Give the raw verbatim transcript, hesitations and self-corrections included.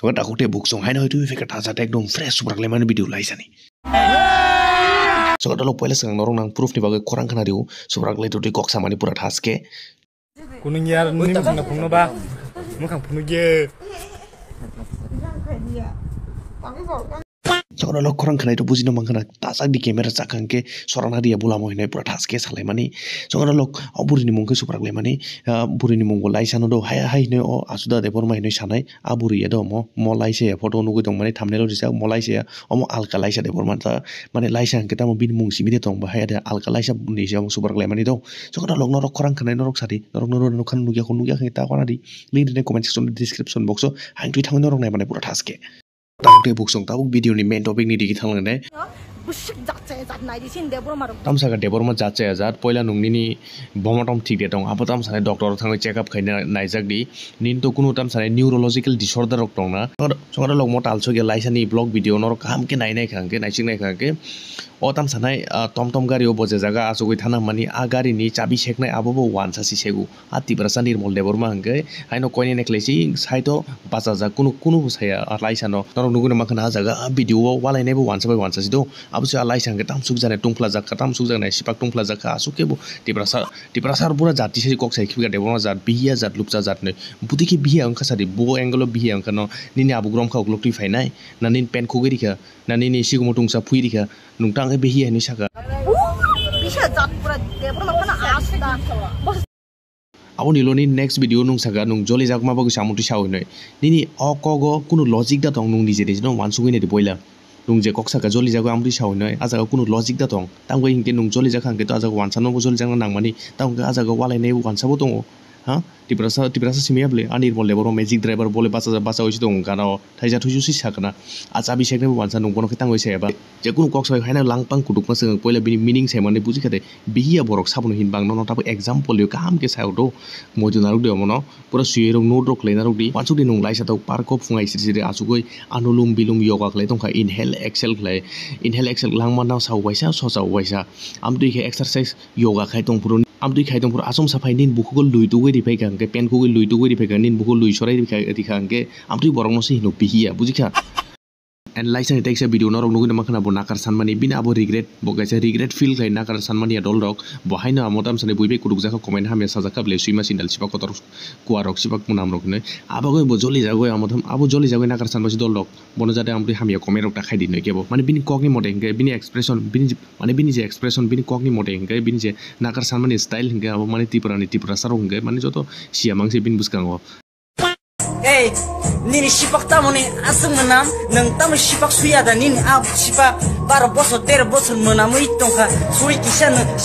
Soka takhuk tei buksong haino hoi twi phaikha thacha tei ekdom fresh subrak laimani video laisani. Soka dalo poila swkang norok nang proof ni bagwi khorang khna rio, subrak lai twi kok samani pura thaske. Kunung yar nini mukhang phungno ba, mukhang phungno ye. Soka dalo khorang khna rio bujino mankha na tachak di camera chakang khe sorana ria bulamo hinwi pura thaske salaimani. Soka dalo o buri ni mung khe subrak laimani, ah, buri ni mung bo laisano do hai hai hinwi o Asuda Debbarma hinwi sanai. A bwrwi ya do omo, mo laisa ya photo nugwi tongmani thumbnail o rijak, mo laisa ya, omo alka laisa de borman ta, mane laisa hwnkhe tamo bini mung simi de tong ba, haya de alka laisa ni se omo subrak laimani do. Soka norok, norok khorang khwnai norok sadi, norok norok nukha nukya kho nukya khe ta kwana di, link rwnai comment section description box o, ang twi thangwi norok naimani pura thaske. Tang tei buksong tabuk video ni main topic ni digi thanglang nai. Bwswk jat chaya jat nai di sini Debbarma rok. Tamsaka Debbarma jat chaya jat, poila nung nini bomotom thik de tong, abo tamsani doctor o thangwi check up khaina naijak di. Nini to kunu tamsani neurological disorder rok tongna. Chongra lok mo talsok ya laisani vlog video norok kaham khe nai nai kha hwnkhe, naisik nai kha hwnkhe. O tamsanai, ah, tom tom gari o bo je jaga achugwi thana hwnmani, a gari ni chabi seknai abo bo wansa si segu. A Tiprasa Nirmol Debbarma hwnkhe haino koine nekhlai si side o bachajak, kunu, kunu bo saya a laisano. Norok nugwi no mankha na a jaga a video o walainai bo wansa bai wansa si do. Abo se a laisa hwnkhe tamsuk jani tungphlajak kha, tamsuk jani sipak tungphlajak kha, aswk khe bo Tiprasa, Tiprasa bura jati se kok sai khibika Debbarma jat, bihiya jat, lupcha jat hinwi. Bwtwi khe bihiya wngkha sadi, bo angle o bihiya wngkha no, nini abuk romkha uklok twi phainai, na nini pant khugwi rikha, na nini sigumo tungsa phui rikha, nung tang khe bihiya hinwi sakha. Bisa jat pura Debbarma khana asda. Aboni ulo ni next video nung saka nung joli jak ma bagwi samung twi sawi noi. Nini o kogo kunu logic da tong nung nije nije no wansugwi nai di boila. Nung je kok saka joli jago amtwi sawi noi, a jaga kunu logic da tong. Tamo hinkhe nung joli jak hangkhe to a jaga wansa no bo joli jak nang mani. Tamo hinkhe a jaga walai nai wansa bo tongo. Ha? Tiprasa, Tiprasa simi ya bole. A Nirmol Debbarma magic driver bole bacha, bacha oi si tongo gana o. Thaisa thuisu si sakna. A chabi seknai bo wansa nung bono khe tangwi saya ba. Je kunu kok sai haino langpang kutuk ma swng poila bini meaning sai mani buji khade. Bihiya borok sabono hin bang nono tabo example yo kaham khe sayo do. Moidu naruk de omono. Pura suyui rok note rok khlai naruk di. Wansuk di nung laisa tok park o phungai siri siri asugoi anulum bilum yoga khlai tongkha inhale exhale khlai. Inhale exhale langma nang sa uaisa sosa uaisa. Amtwi khe exercise yoga khai tong phuru. Amtwi khai tong phuru achomsa phai nini bukhugo lui tugui riphai kha hwnkhe pen khugui lui tugui riphai kha nini bukhugo lui sorai rikha rikha hwnkhe amtwi borokno se hino bihiya bujikha. And laisani teksa video norok nugui namakha na bo nakar sanmani bini abo regret bo kaisa regret feel khai nakar sanmani a dol rok bo haino amo tamsani buibai kutuk jakha comment hamya sajak kha bele suima sindal sipak kotor kuarok sipak munam rok hinui abagoi bo joli jagoi amo tham abo joli jagoi nakar sanmasi dol rok. Bono jate amtwi hamya comment rok ta khai di noi kebo. Mane bini kokni mote hinkhe bini expression, bini je, mane bini je expression, bini kokni mote hinkhe bini je nakar sanmani style hinkhe abo mane Tripura ni Tiprasa rok hinkhe mane joto siya mangse bini bwskango. Ei, nini sipak tamoni aswk mwnam, nwng tamo sipak suya da nini a sipak baro bosor tero bosor mwnamwi tongkha, suri kisa nwng